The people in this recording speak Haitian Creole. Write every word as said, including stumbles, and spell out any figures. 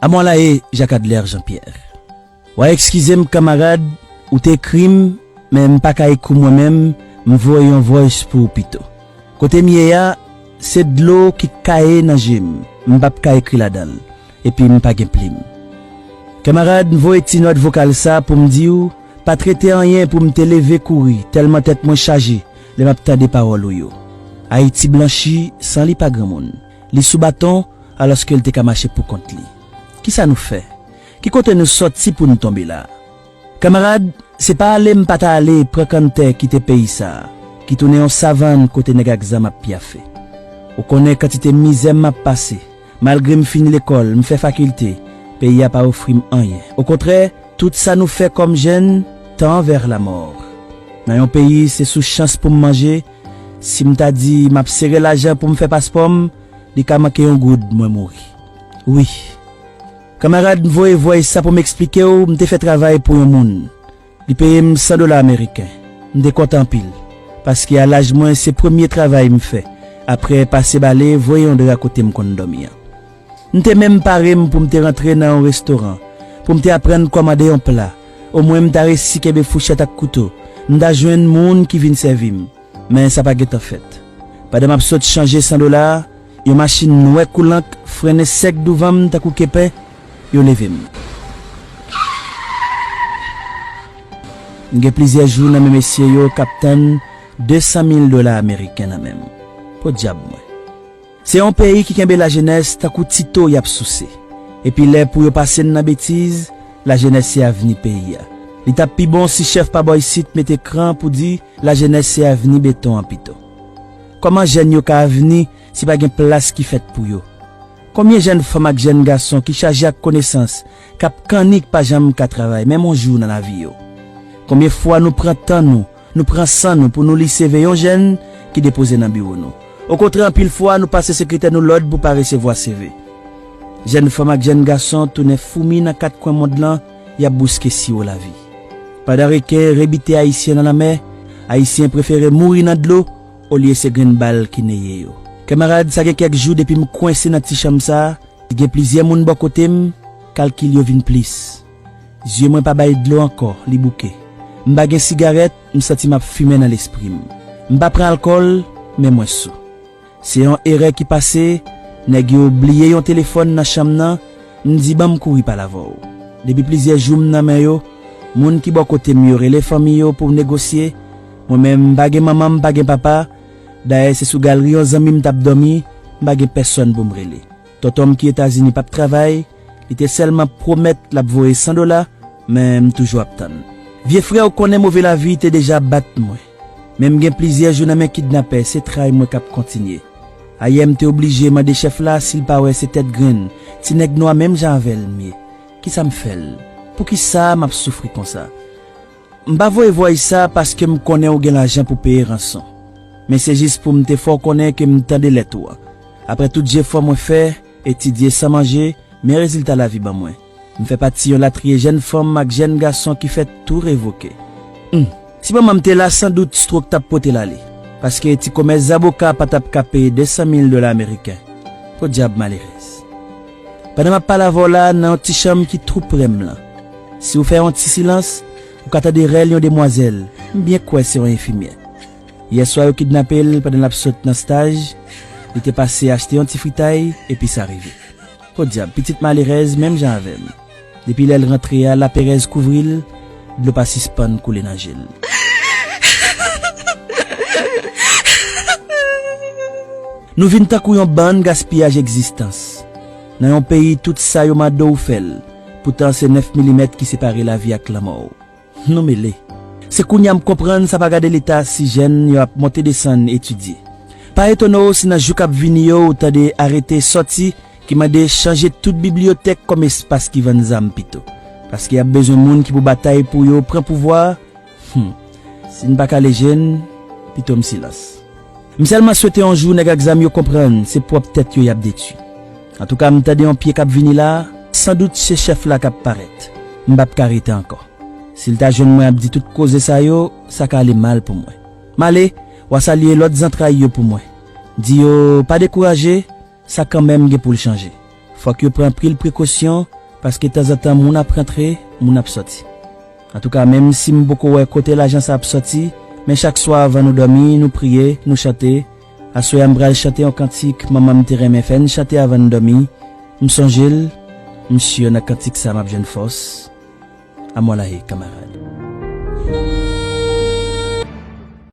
Amon la e Jacques Adler Jean-Pierre. W a ekskize m kanmarad, ou te ekri m, men m pa ka ekri w mwen menm, m voye yon voice pou ou pito. Kote m ye a, se dlo ki kaye nan je m, m p ap ka ekri ladan l, epi m pa gen plim. Kanmarad, m voye ti nòt vokal sa pou m di w, pa trete anyen pou m te leve kouri, tèlman tèt mwen chaje lè m ap tande pawòl ou yo. Ayiti blanchi san li pa granmoun. Li sou baton, alòske l te ka mache poukont li. Kisa nou fè? Ki kote nou sòti pou n tonbe la? Kanmarad, se pa ale m pa ta ale pran kann tè kite peyi sa a, ki tounen yon savann kote nèg ak zam ap pyafe. Ou konnen kantite mizè m ap pase. Malgre m fini lekòl, m fè fakilte, peyi a pa ofri m anyen. Okontrè, tout sa nou fè kòm jèn tan vè lamò. Nan yon peyi, se sou chans pou m manje. Si m ta di m ap sere lajan pou m fè paspò m, li ka manke yon goud, mwen mouri. Wi. Kanmarad, m voye voice sa pou m eksplike w, m te fè travay pou yon moun. Li peye m san dola ameriken. M te kontan anpil, paske a laj mwen, se premye travay m fè, apre pase bale, voye yon dra kote m konn dòmi an. M te menm pare m pou m te rantre nan yon restoran, pou m te aprann kòmande yon pla, omwen m ta resi kenbe fouchèt ak kouto, m ta jwenn moun ki vin sèvi m. Men sa pa gentan fèt. Pandan m ap sot chanje san dola a, yon machin nwè koulank frennen sèk douvan m tankou kepen, yo leve m. M gen plizyè jou nan men mesye yo k ap tann de san mil dola ameriken nan men m. Podyab mwen. Se yon peyi ki kenbe lajenès tankou ti to y ap souse. Epi lè pou yo pase n nan betiz, lajenès se avni peyi a. Li t ap pi bon si chèf pa bò isit mete kran pou di lajenès se avni beton an pito. Kòman jèn yo ka avni si pa gen plas ki fèt pou yo? Konbyen jèn fanm ak jèn gason ki chaje ak konesans, k ap kanni k pa janm ka travay menm yon jou nan lavi yo? Konbyen fwa nou pran tan nou, nou pran san nou pou nou li CV yon jèn ki depoze nan biwo nou? Okontrè, anpil fwa, nou pase sekretè nou lòd pou pa resevwa CV. Jèn fanm ak jèn gason tounen foumi nan kat kwen mond lan, y ap bouske siwo lavi. Pandan reken rebite Ayisyen nan lanmè, Ayisyen prefere mouri nan dlo olye se grenn bal ki neye yo. Kanmarad, sa gen kèk jou depi m kwense nan ti chanm sa a, gen plizyè moun bò kote m, kalkil yo vin plis. Zye mwen pa bay dlo ankò, li bouke. M pa gen sigarèt, m santi m ap fimen nan lespri m. M pa pran alkòl, men mwen sou. Se yon erè ki pase, nèg yo bliye yon telefòn nan chanm nan, m di ban m kouri pale avè w. Depi plizyè jou m nan men yo, moun ki bò kote m yo rele fanmi yo pou negosye, mwen menm m pa gen manman, m pa gen papa, dayè se sou galri yon zanmi m t ap dòmi, m pa gen pèsòn pou m rele. Tonton m ki Etazini p ap travay, li te sèlman pwomèt l ap voye san dola, men m toujou ap tann. Vye frè, ou konnen move lavi te deja bat mwen. Men m gen plizyè jou nan men kidnapè, se tray mwen k ap kontinye. Ayè m te oblije mande chèf la si l pa wè se tèt grenn, ti nèg nwa menm jan avè l m ye. Kisa m fè l? Poukisa m ap soufri konsa? M pa voye voice sa paske m konnen ou gen lajan pou peye ranson. Men se jis pou m te fè w konnen ke m tande lèt ou an. Apre tout jefò mwen fè, etidye san manje, men rezilta lavi ban mwen. M fè pati yon latriye jèn fanm ak jèn gason ki fè tou revoke. Humm. Si manman m te la, sandout stroke t ap pote l ale. Paske ti komès zaboka pa t ap ka peye de san mil dola ameriken. Podyab malerèz. Pandan m ap pale avè w la, nan yon ti chanm ki tou pre m lan. Si w fè yon ti silans, ou ka tande rèl yon demwazèl. M byen kwè se yon enfimyè. Yèswa yo kidnape l pandan l ap sot nan staj. Li te pase achte yon ti fritay, epi sa rive. Podyab, pitit malerèz menm jan avè m. Depi lè l rantre a, laperèz kouvri l, dlo pa sispann koule nan je l. Nou vin tankou yon bann gaspiyaj egzistans. Nan yon peyi tout sa yo mande w ou fè l, poutan se nèf milimèt ki separe lavi ak lanmò w. Nou mele. Se kounye a m konprann sa pa gade leta si jèn yo ap monte desann etidye. Pa etone w si nan jou k ap vini yo ou tande arete sòti ki mande chanje tout bibliyotèk kòm espas ki vann zam pito. Paske y ap bezwen moun ki pou batay pou yo pran pouvwa a. Humm. Si n pa kale je n, pito m silans. M sèlman swete yon jou nèg ak zam yo konprann se pwòp tèt yo y ap detwi. Antouka, m tande yon pye k ap vini la, sandout se chèf la k ap parèt. M p ap ka rete ankò. Si l ta jwenn mwen ap di tout koze sa yo, sa ka ale mal pou mwen. M ale, w a salye lòt zantray yo pou mwen. Di yo pa dekouraje, sa kanmenm gen pou l chanje. Fòk yo pran anpil prekosyon, paske tanzantan moun ap rantre, moun ap sòti. Antouka, menm si m poko wè kote lajan sa ap sòti, men chak swa avan nou dòmi, nou priye, nou chante. Aswè a m pral chante yon kantik manman m te renmen fè n chante avan n dòmi. M sonje l, m si nan kantik sa m ap jwenn fòs. Amwalaye, kanmarad.